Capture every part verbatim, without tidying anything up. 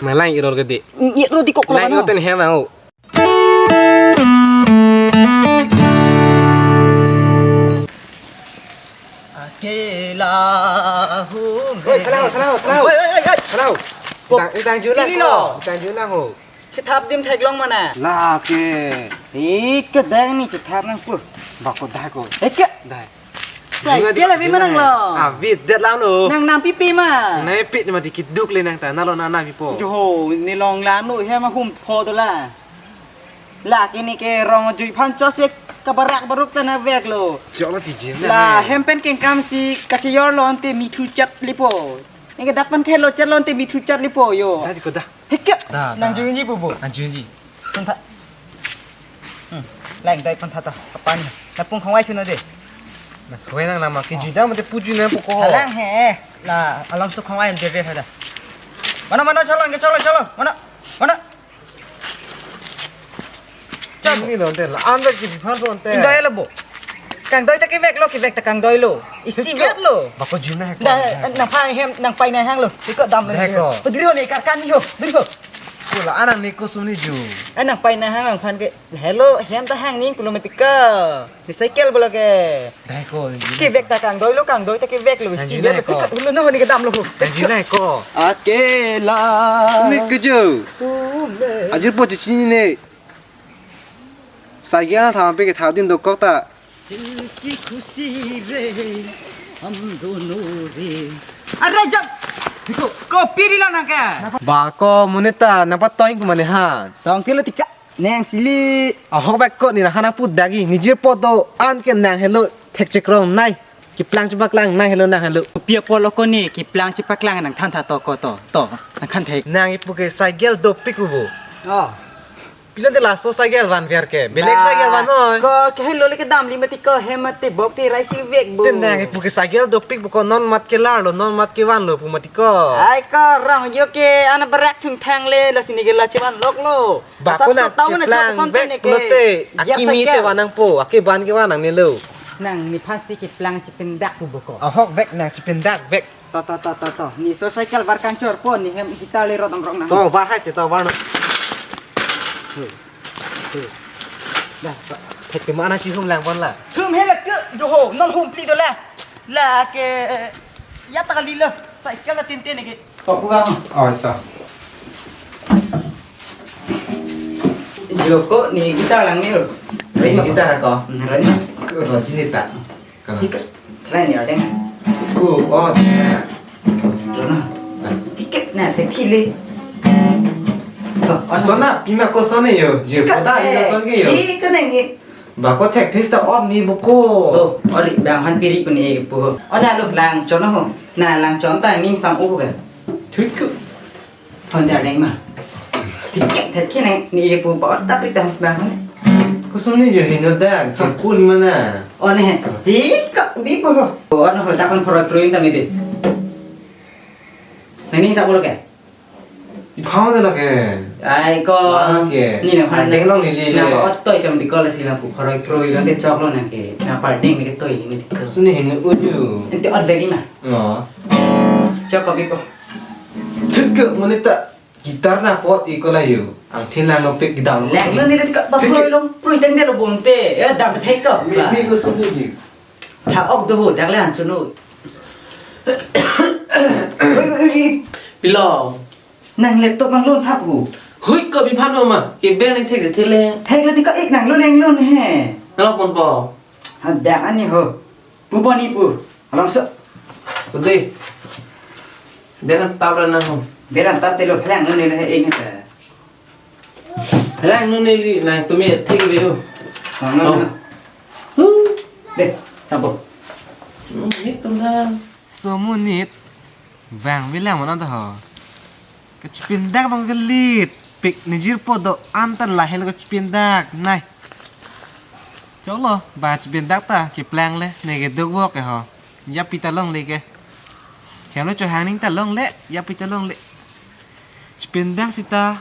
Malang iror gede. Iror di kok. Lang lo iror ten hem au. Akela hum. Woi, khalang, khalang, khalang. Woi, woi, woi, woi. Khalang. Itang, itang julang. Ini ko, lo. Itang julang ho. Kethap adim theklong mana? Lake. Ih, kedang ni chethap nangpo. Bako dai ko. Eke. Dai. Sai, juna kela di bi mana lo? Avi det lang lo. Nang nampi pi ma? Nai pi ma di keduk le nang ta. Nalo nang nampipo. Joho, ne long la nu hem ahum pho dola. Lake ne ke rong jui aphan chot si kabarak baruk ta nangveklo. Choklo ti jim la na. Hem pen kengkam si kachejor lo ante mithu chat lipo. Ne ke dak pen khelo chat lo ante mithu chat lipo yo. Dai ko da. Heke. Da, da. Nang jui'ji pu bo. Nang jui'ji. Pantha. Hmm. Lang dai pantha ta. Kapan. Nangpung khongwai chuna de. Nang khongwai nang lama ke jui da mate pu jui nangpo ko. Halang he. La alam su khongwai de de hada. Mana mana cholong ke cholong cholong. Mana. Mana. Chang ni lo ante la an vek ji phan po ante. Kangdoi lo bo. Kangdoi ta kevek lo, kevek ta kangdoi lo. Isi vet lo. Bako jim na he ko. Da, nangphan hem, nangpai nanghang lo. Iko dam lo. Dai ko. Padri ho ne karkan ni ho. Dri ho. Ko la anang ni ko suni ju. Eh, nangpai nanghang nangphan ke. Hello, hem ta hang ni kilometer ka. Ni cycle bola ke. Dai ko. Kevek ta kangdoi lo, kangdoi ta kevek lo. Nang Si jina vek ko. Lo, no ni kedam lo. Nang jina ko. Akela. Sini kejo. Ajirpo chini ne. Cycle thampik ke thadin dokok ta. Ki khushi re, hum dono re. Are jab. Diko, kopi rilo nang ke. Bako monit ta nangpatoi pu mane ha. Tong kilo tika. Nang sili. Ahok bak ko ni nang hana pu dagi. Nijirpo do-an ke nang helo thek chekrong nai. Keplang chepaklang nang helo nang helo. Pi apot lo ko ni keplang chepaklang nang than tha to ko to. To. Nang khan thek. Nang ipu ke cycle dopik ubo. Oh. Pilo de laso cycle van ver ke. Belek cycle van noi. Ko ke helo le kedam li mati ko hem mati bok ti rai si vek bo. Tin nang ipu ke cycle dopik bo ko non mat kelar lo non mat kevan lo pu mati ko. Ai ko rong jo ke ana berak thung thang le la sini ke la chevan lok lo. Bako nang keplang vek lote. Aki mi chevan nangpo, aki van kevan nangne lo. Nang ni phan si keplang chepindak pu bo ko. Ahok vek nang chepindak vek. To to to to to. Ni so cycle var kangchor po ni hem guitar le rodam rong nang. To var hai te to var no. He. He. Dah, to. Thek ke mana chihum lang pon la. Hum he la ke joho non hum pli dola. La ke ya ta kali lo. Cycle la tin tin ke. To ku bang. Oh, isa. Joko ni guitar lang ni lo. Ni guitar ko. Rani. Ko rajin ta. Hika. Lain ya deng. Ku oh. Rona. Hika na te thile. Sona pima ko sona yo. Je pada yo son ke yo. Hika nang ni. Bako thek this ta om ni buko. Oh, ori bang han piri pun e pu. Ona lo lang chon ho. Na lang chon ta ning sam u ke. Thut ku. Honda deng ma. Thik thik nang ni pu pa ta pri ta bang. Kusum ni jo hino da, chapul mana. One. Hi ka bi pu. One ho ta kon phoroi phoroi ta mi de. Nang ning sa bolo ke? Iphang de lake. Ai ko. Bang ke. Ni na phan. Deng long ni li. Na ot toi cham di ko la sila pu phoroi phoroi lang ke chok lo nang ke. Na par ding ni ke toi ni. Kusum ni hino unyu. Ente ot beri ma. Ngo. Chok ko bi pu. Thik ke monit ta guitar na pot i ko la yu. Angthin lang no pik gidam. Lang lo ni ka ba proi long proi teng de lo bonte. Ya dam thek ko. Mi mi ko sunu ji. Tha ok do ho dak le han chunu. Pilo. Nang laptop mang lon thap ko. Hui ko bi phan ma. Ke ber ni thek thek le. Hek le ti ka ik nang lo nang lon he. Nalo pon po. Ha dak ani ho. Pu boni pu. Alam se. Putih. Beran tap ra nang. Beran tap telo phelang nune le eng ta. Phelang nune li nang tumi thik be u. Nang nang. Oh. Huh. De, sabo. Hmm, ni tum da. So monit. Bang bilang mana ta ho. Kachipindak bang kelit. Pik nijirpo do-an ta lahel kachipindak. Nai. Cholo, ba chipindak ta, keplang le, ne ke duk bok ke ho. Ya pi ta longle ke. Hem lo cho hangning ta longle, ya pi ta longle. Chipindak sita,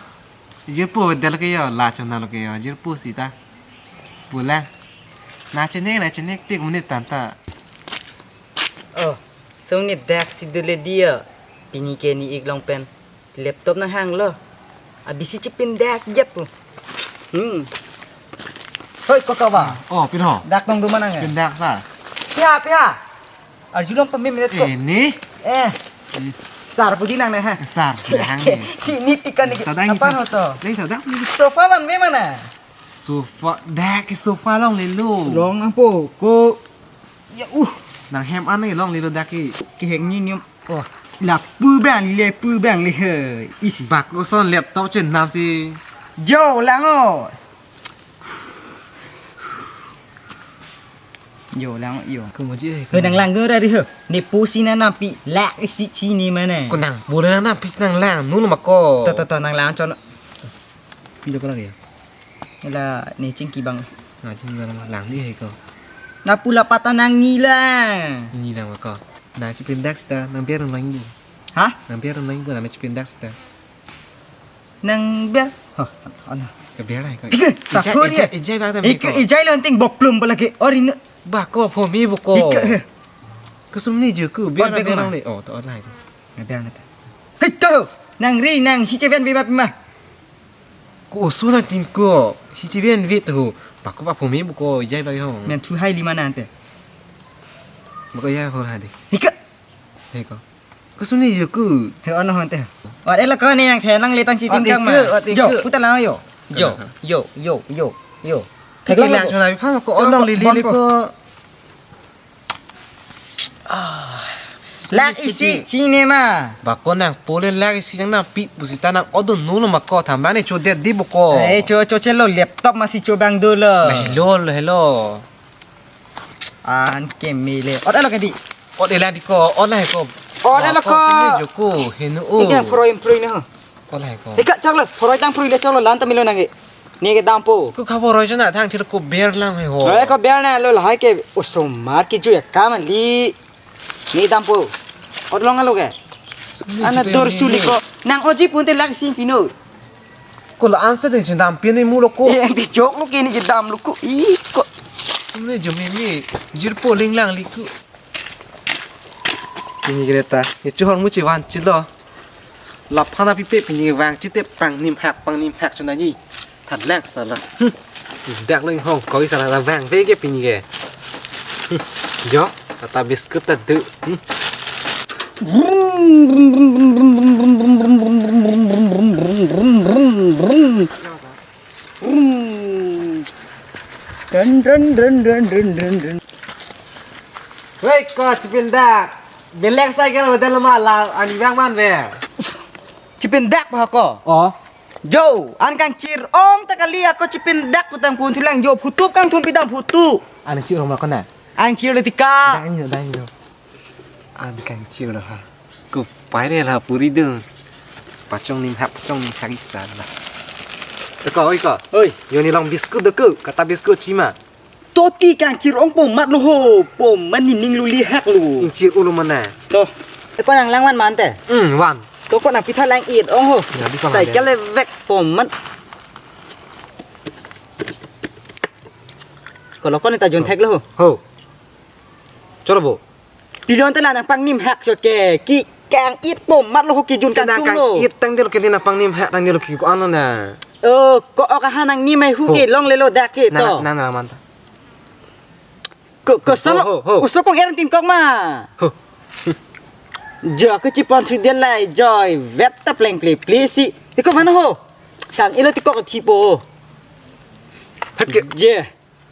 jirpo del ke yo, la chona lo ke yo, jirpo sita. Pulang. Na chenek, na chenek pik monit tan ta. Oh, song ne dak si dele dia. Pini ke ne-ik along pen laptop nanghanglo. Abisi chepindak jat pu. Hmm. Hoi, kok kaba? Oh, pin ho. Dak nong duma nang ya? Pindak sa. Piha, piha. Arjulong pemim minit ko. Ini. Eh. Sar pudi nang ne ha. Sar, sedang ni. Sini pikan ni. Tadang apa kita. Ho to? Dai tadang ni. Sofa ban me mana? Sofa, dak ke sofa longlelo. Long apa? Ko. Ya uh. Nanghang an ni longlelo dak ke. Kehek ni ni. Oh. Lapu bang le, pu bang le he. Is. Bak koson laptop chenam si. Jo lang o. Jo lang jo. Kemuji. He nang lang dora ri he. Ne pusi na nampi lak isi chini mana. Ko nang boleh nang nampi nang lang nu lo mako. To to to nang lang chon. Pilo ko lagi ya. Ela ne chingki bang. Na chingki bang lang di he ko. Na pula pata nang nila. Nila mako. Na chepindak sita nang biar nang bu. Hah? Nang biar nang bu na chepindak sita. Nang biar. Hah, ana. Ke biar ai ko. Ike, ijai, takut ijai, ya. Ijai bak tam ike ko. Ijai lo anting bok plum bala ke. Or ini. Bak ko phomi bok ko. Ike. Kusum ni je ku biar. Or bek biar ma. Ni. Oh, to or lai. Nang biar nata. Hei to. Nang ri nang si cheven bima bima. Ku usu nang tin ko. Si cheven vit ho. Bak ko bak phomi bok ko ijai bak ho. Men thu hai lima nante. Bak ko ijai ho hai di. Ike. Hei ko. Kusuni yo ku. He ono honte. Wat ela ko ne yang the lang le tang si tin kang ma. Wat ike, wat ike. Jo, puta lang yo. Jo, jo, jo, jo, jo. Thek lang chona bi pha ko onong lili ko. Ah. Lak isi chine ma. Bak ko nang polen lak isi nang nampi pusita nang odon nulo mako thamba ne chodet di bok ko. Eh, cho cho chelo laptop masi cho bang dolo. Hello, hello. An kemele. Ot elo ke di. Ot ela di ko, ot la he ko. Ot ela ko. Ko sini joko, henu o. Ini kan pro impro ini ho. Ot la he ko. Ika chaklo, pro tang pro ile chaklo lan tamilo nange. Ni ke dampo. Ko khabo roi jana thang thil ko ber lang he ho. Eh ko ber na lo lahai ke osomar ki ju ya kam li. Ni dampo. Ot long alo ke. Ana dor suli ko. Nang oji pun te lak sing pino. Ko la ansa den sendam pin ni mulo ko. Eh, ang di jok lo ke ni jedam lo ko. Ih, ko. Ni jom ni, ni. Jirpo ling lang li ko. Pini kereta. Ye chuhor muchi van chilo. Laphan apipe pini vang chite pangnim hak, pangnim hak chuna ni. Than lang sala. Hmm. Dak leng hong koi sala la vang ve ke pini ke. Hmm. Jo, kata biscuit ta du. Hmm. Dun, dun, dun. Wei, ko chipindak. Belek cycle hotel ma la an vang man ve. Chipindak pa ko? Oh. Jo, an kangchir-ong ta kali ako chipindak kutang pun thulang jo phutup kangthum pidam phutu. An chir-ong ma ko na? An chir le tika. Dang jo, dang jo. An kangchir lo ha. Ko pai le la puri dun. Pachong nim hak, pachong nim hak isa la. Oi ko, oi ko. Oi. Yo ne long biscuit do ko, kata biscuit chima. Toti kangchir-ong po mat lo ho, po man nining luli hak lo. Ingchir ulo mana. To. Eko nang lang van mante. Hmm, van. To ko nang pitha lang it-ong ho. Ya, di ko lang. Cycle le vek po man. Ko lo ko ne ta jon thek lo ho. Ho. Choro bo. Pilon ta la nang pangnim hak chot ke. Ki kang it po mat lo ho kijun kang tung lo. Kang it tang dilo ke nang pangnim hak tang dilo ki ko ano na. Oh, ko ok aha nangnim ai hu ke longlelo dak ke to. Nang nang man ta. Ko ko solo. Ho, ho, ho. Ko solo kong erang tin kok ma. Ho. Jo ko chipon su dia lai joi vet ta pleng ple ple si. Iko mana ho? Kang ilo ti kok thipo. Phet ke. Je.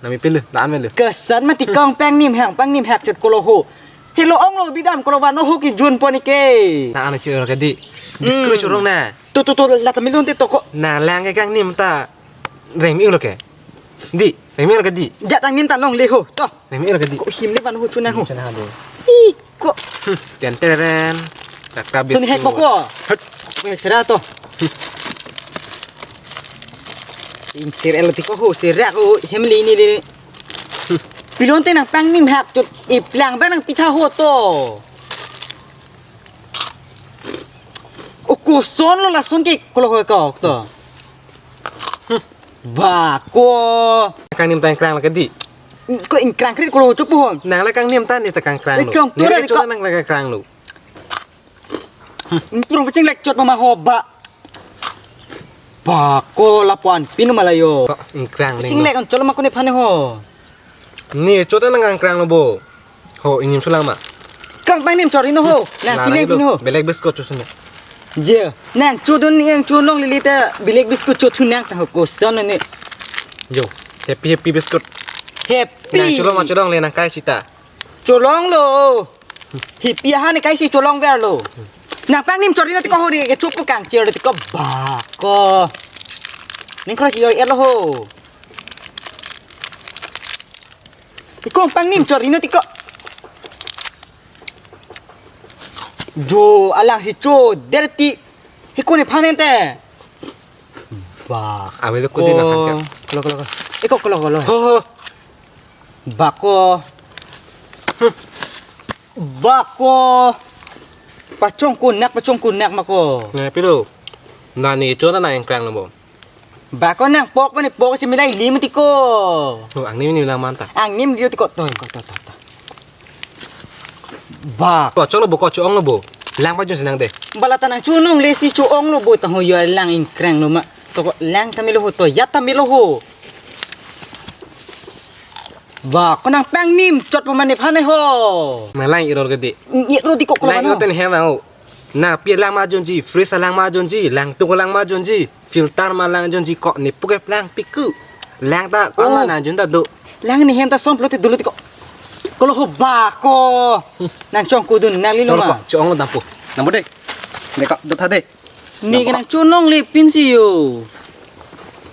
Nami pele, daan mele. Kesan mati kong pangnim hak, pangnim hak chot kolo ho. Helo ong lo bidam kolo van ho kijun pon ke. Na ana chiro ke di. Biskro chorong na. To to to la tamilon te to ko. Na lang ke kangnim ta. Reng mi lo ke. Di, reng mi lo ke di. Ja tangnim ta longle ho. To. Reng mi lo ke di. Ko him le van ho chuna ho. Chuna ha do. Ih. Ko. Ten teren. Takta bis. Tuni hek boko. Hek sera to. Ingchir el tiko ho sera ko hemli ni le. Pilon te nang pangnim hak chot iplang ba nang pitha ho to. O koson lo lason ke kolo ho ka ok to. Ba ko. Kangnim tang krang la ke di. Ko ingkrang kri kolo chopo hon. Nang le kangnim ta ne ta kangkrang lo. Ikrong tu ne ra le chot ko. Nang le kangkrang lo. Puro paching lek chot mama ho ba. Ba ko lapu-an pinu malayo. Ko ingkrang ning. Paching lek an chot ma ko nephan ho. Ne chot nang kangkrang lo bo. Ho, ingnim sulang ma. Kang pangnim chori no ho. Nang piling pinu ho. Belek biscuit chot sene. Je, nang chodun ning ang chonong lili ta belek biscuit chot thu nang ta ho koson ne. Jo, happy happy biscuit. Happy. Nang cholong ma cholong le nang kai sita. Cholong lo. Happy ahan kai si cholong ver lo. Nang pangnim chori no ti ko ho ri ke chopo kangchir ti ko ba ko. Ning kro si yo er lo ho. Ikong pangnim chori no ti ko. Jo alang si cho derti. Hiko nephan ente. Ba. Ave lo kudi na ko. Kangchir. Kolo kolo kolo. Iko kolo kolo. Ho ho. Ba ko. Ba ko. Pachong kunak, pachong kunak ma ko. Ne pilo. Na ne chot nang ingkrang lo bo. Ba ko nang pok mane pok si milai lim ti ko. Oh, angnim ni lang man ta. Angnim di ti ko to ko to to to. Ba. Ko cholo bo ko cho-ong lo bo. Lang pa jun si nang de. Bala ta nang chonong le si cho-ong lo bo ta ho yo lang ingkrang lo ma. To ko lang ta melo ho to ya ta melo ho. Ba ko nang pangnim chot po mane phane ho. Na lang iror ke di. Iro ti ko ko lang no. Iro ten hem ang. Na pi lang ma junji, fresh lang ma junji, lang tuk lang ma junji, filter ma lang junji ko ne puke plang piku. Lang ta ko ma na jun ta do. Lang ne hem ta som plo te dulu ti ko. Kolo ho ba ko. Nang chong kudun nang lilo ma. Chong lo dampo. Dampo de. Ne ka do tha de. Ne ke nang chonong le pin si yo.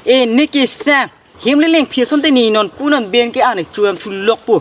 E ne ke sa. Hem le leng phia son te ni non pu non ben ke ane chuam chu lok po.